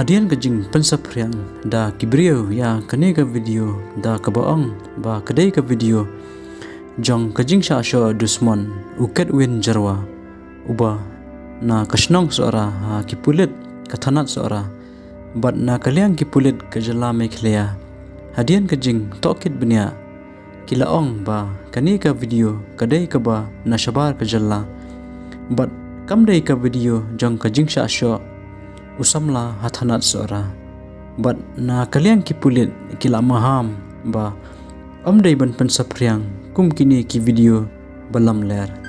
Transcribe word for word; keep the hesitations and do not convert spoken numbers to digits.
Hadien ka jingpynsaphriang da ki briew ïa kane ka video da kaba ong ba ka dei ka video jong ka jingshah shoh dusmon u Kedwin Jyrwa uba na ka shnong Sohra ha ki pulit ka thanat Sohra bad na ka liang ki pulit ka jylla Meghalaya. Hadien ka jingtohkit bniah ki la ong ba kane ka video ka dei kaba na shabar ka jylla bad kam dei ka video jong ka jingshah shoh u samla ha thanat Sohra. Bad na ka liang ki pulit ki la maham ba ym dei ban pynsaphriang kum kine ki video ba lamler.